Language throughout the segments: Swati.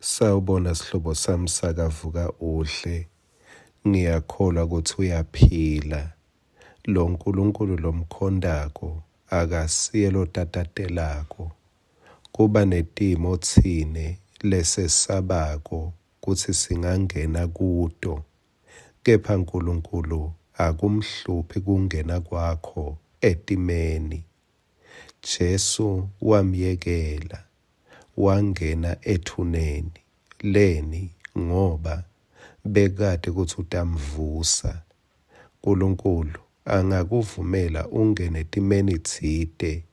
Sawubona sihlobo sami sakavuka udle. Ngiyakholwa kutsi uyaphila. Lo Nkulunkulu lomkhontako akasiye lotatatelako. Kuba netimo tsine lesesabako kutsi singangena kuto, kepha Nkulunkulu akumhluphi kungena kwakho etimeni. Jesu wamyekela wangena ethuneni. Leni? Ngoba bekati kutsi utamvusa. Nkulunkulu angakuvumela ungene etimeni tsite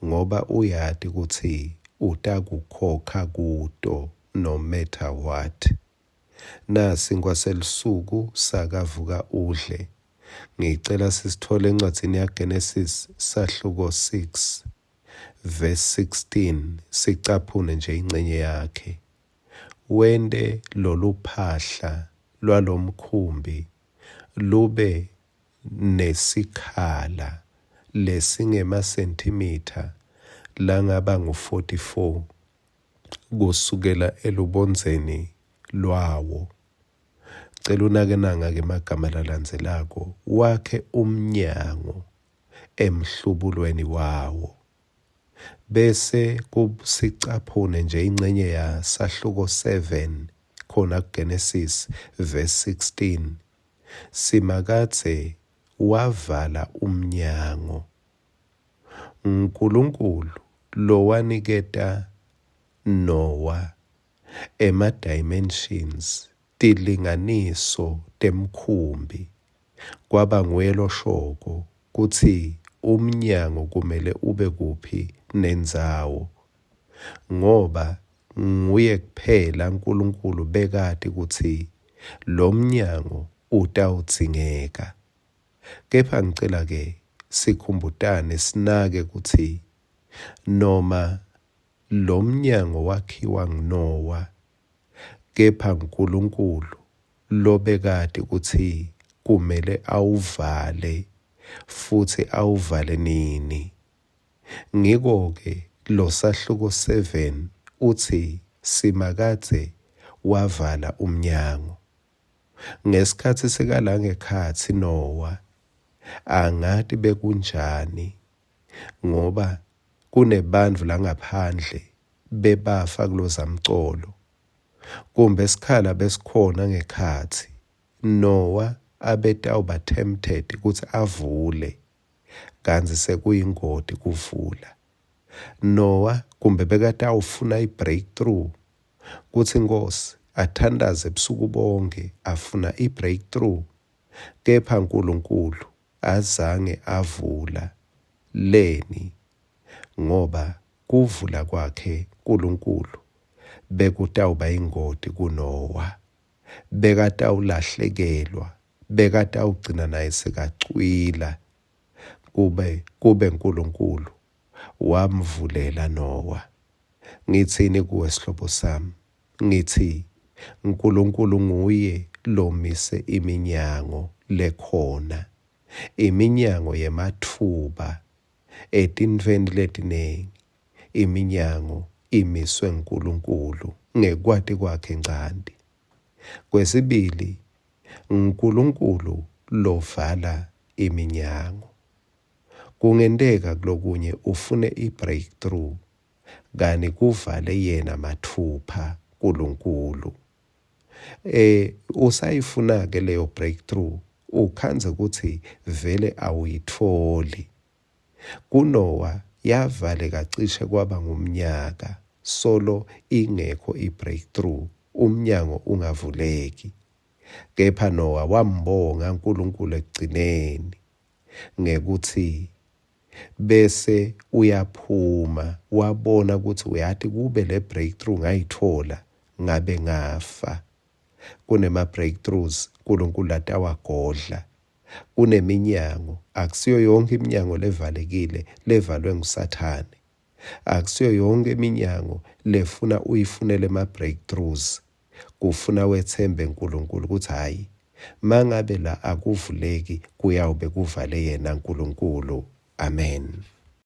ngoba uyati kutsi utakukhokha kuto no matter what. Nasinkwa selusuku sakavuka udle. Ngicela sisitfole encwadzini yaGenesis sahluko 6 verse 16 sicaphune nje incenye yakhe. Wente loluphahla lwalomkhumbi lube nesikhala lesingemasentimitha langaba ngu-44 kusukela elubondzeni lwawo. Cela unake nanga-ke emagama lalandzelako, wakhe umnyango emhlubulweni wawo. Bese kusicaphune nje incenye yasahluko 7 khona kuGenesis verse 16. Simakadze wavala umnyango. Nkulunkulu lowaniketa Nowa ema-dimensions, tilinganiso temkhumbi, kwaba nguye loshoko kutsi umnyango kumele ube kuphi nendzawo, ngoba nguye kuphela Nkulunkulu bekati kutsi lomnyango utawudzingeka. Kepha ngicela-ke sikhumbutane sinake kutsi noma lomnyango wakhiwa nguNowa, kepha Nkulunkulu lobekati kutsi kumele awuvale futsi awuvale nini. Ngiko-ke losahluko 7 utsi Simakadze wavala umnyango. Ngesikhatsi sekalangekhatsi Nowa, angati bekunjani ngoba kunebantfu langaphandle bebafa kulozamcolo. Kumbe sikhala besikhona ngekhatsi, Nowa abetawuba tempted kutsi avule, kantsi sekuyingoti kuvula. Nowa kumbe bekatawufuna i-breakthrough kutsi Nkhosi athandaze busuku bonke afuna i-breakthrough, kepha Nkulunkulu azange avula. Leni? Ngoba kuvula kwakhe Nkulunkulu bekutawuba ingoti kuNowa. Bekatawulahlekelwa, bekatawugcina naye sekacwila kube kube Nkulunkulu wamvulela Nowa. Ngitsini kuwe sihlobo sami? Ngitsi Nkulunkulu nguye lomise iminyango lekhona, iminyango yematfuba etintfweni letinengi. Iminyango imiswe nguNkulunkulu ngekwati kwakhe ncanti. Kwesibili, nguNkulunkulu lovala iminyango. Kungenteka kulokunye ufune i-breakthrough kani kuvale yena matfupha Nkulunkulu. Eh usayifuna ke leyo breakthrough ukhandze kutsi vele awuyitfoli. KuNowa yavaleka cishe kwaba ngumnyaka solo ingekho i-breakthrough, umnyango ungavuleki. Kepha Nowa wambonga Nkulunkulu ekugcineni ngekutsi bese uyaphuma wabona kutsi uyati kube le breakthrough ngayitfola ngabe ngafa. Kunema breakthroughs Nkulunkulu latawagodla. Kuneminyango, akusiyo yonkhe iminyango levalekile levalwe nguSathane. Akusiyo yonkhe iminyango lefuna uyifunele ema-breakthroughs. Kufuna wetsembe Nkulunkulu kutsi hhayi, mangabe la akuvuleki kuyawube kuvale yena Nkulunkulu. Amen.